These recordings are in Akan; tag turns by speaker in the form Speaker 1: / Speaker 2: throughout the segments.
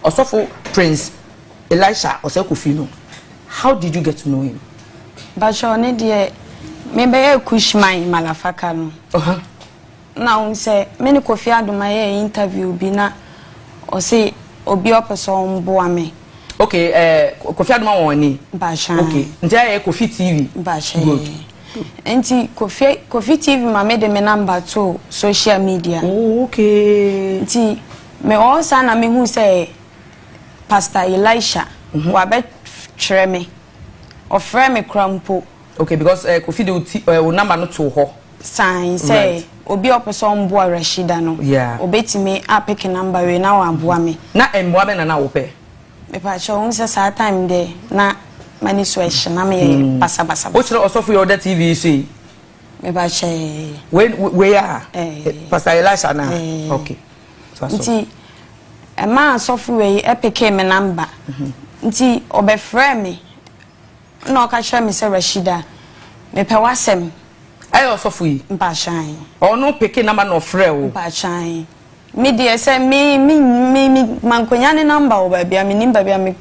Speaker 1: Ɔsɔfo Prince Elisha Osei Kofi no, how did you get to know him?
Speaker 2: Bakyɛ, ne deɛ mebɛyɛ Kushman Malafaka no na wo sɛ me ne Kofi Adoma yɛ interview bi na ɔse obi ɔpɛ sɛ ɔmboa me.
Speaker 1: Okay, Kofi Adoma wɔn ani.
Speaker 2: Bakyɛ.
Speaker 1: Okay, nti ayɛ Kofi TV.
Speaker 2: Bakyɛ.
Speaker 1: Good.
Speaker 2: Nti Kofi TV ma me de me number to social media. Nti me ɔwɔ saa na mehu sɛ Pastor Elisha wabɛtwerɛ me, ɔfrɛ me kora mpo.
Speaker 1: Okay, because Kofi de wo number no to hɔ.
Speaker 2: San sɛ obi a ɔpɛ sɛ ɔmboa Rashida no, obetumi apick number wei na waboa me.
Speaker 1: Na mmoa bɛ na wopɛ?
Speaker 2: Mepakyɛ, ohun sɛ saa time de na m'ani so ɛhye na meyɛ basabasa.
Speaker 1: Wokyerɛ ɔsɔfo yɛ ɔda TV yi so yi?
Speaker 2: Mepakyɛ.
Speaker 1: Wei a
Speaker 2: Eh.
Speaker 1: Pastor Elisha na?
Speaker 2: Eh.
Speaker 1: Okay. So.
Speaker 2: Nti ɛma asɔfo wei ɛpick me number, nti ɔbɛfrɛ me na ɔka kyerɛ me sɛ, "Rashida, mepɛ w'asɛm."
Speaker 1: Ɛyɛ ɔsɔfo yi?
Speaker 2: Mpakyɛn.
Speaker 1: Ɔno pick number na ɔfrɛ wo?
Speaker 2: Mpakyɛn, me deɛ sɛ me mankonya ne number wɔ baabi a menim, baabi a me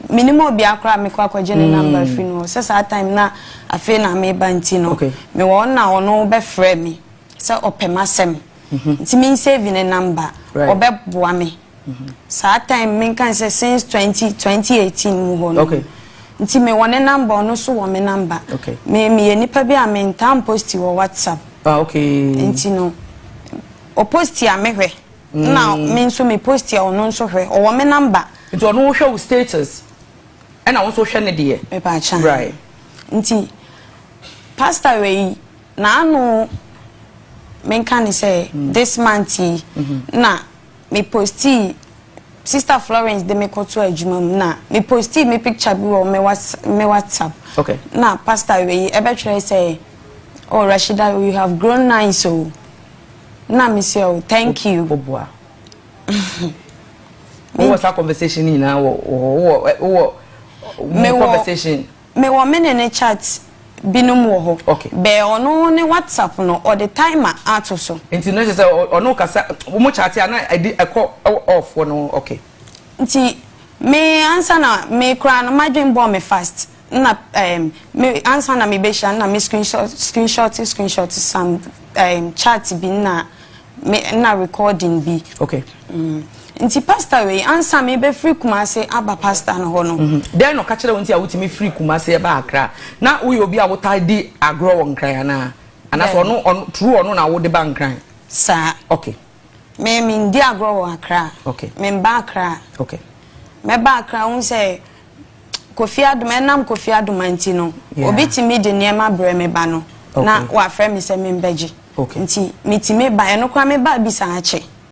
Speaker 2: menim obi akora a mekɔ akɔgye ne number firi no sɛ saa time na afei na meba, nti no mewɔ hɔ na ɔno bɛfrɛ me sɛ ɔpɛ m'asɛm, nti me nsave ne number. Ɔbɛboa me saa time, menka sɛ since 2018 mu hɔ no. Nti mewɔ ne number, ɔno nso wɔ me number. Me meyɛ nipa bi a mentaa mpost wɔ WhatsApp. Nti no ɔpost a mehwɛ na me nso me post a ɔno nso hwɛ, ɔwɔ me number.
Speaker 1: Nti ɔno wohwɛ wo status ɛna wo nso hwɛ ne deɛ?
Speaker 2: Mepaakyɛn. Nti pastor wei n'ano menka ne sɛ this month yi na me posti, Sister Florence de me kɔto adwuma mu na me posti me picture bi wɔ me WhatsApp na pastor wei ɛbɛtwerɛ sɛ, "Oh Rashida, you have grown nice o." Na me sɛ, "Oh, thank you."
Speaker 1: Woboa, wowɔ saa conversation ni nyinaa wɔ wowɔ conversation?
Speaker 2: Mewɔ me ne chat binom wɔ hɔ. Bɛɛ ɔno ne WhatsApp no, ɔde timer ato so.
Speaker 1: Nti no kyerɛ sɛ ɔno kasa mo chat a na ɛdi ɛkɔ off wɔ no, okay.
Speaker 2: Nti me ansa na me koraa no madwen bɔɔ me fast na me ansa na me bɛhyia na me screenshot some chat bi na me na recording bi. Nti pastor wei, ansa me bɛfiri Kumase aba pastor no hɔ no.
Speaker 1: Dɛn na ɔka kyerɛ wo nti a wotumi firi Kumase ɛba Accra? Na woyɛ obi a wotaa di agorɔ wɔ Nkran anaa anaasɛ ɔno true ɔno na wode ba Nkran?
Speaker 2: Saa. Me ndi agorɔ wɔ Accra. Me mba Accra. Mɛba Accra ho sɛ Kofi Adoma, ɛnam Kofi Adoma nti no obi tumi de nneɛma brɛ me ba no na wafrɛ me sɛ membɛgye. Nti metumi ba, ɛno koraa meba bi saa akyɛ.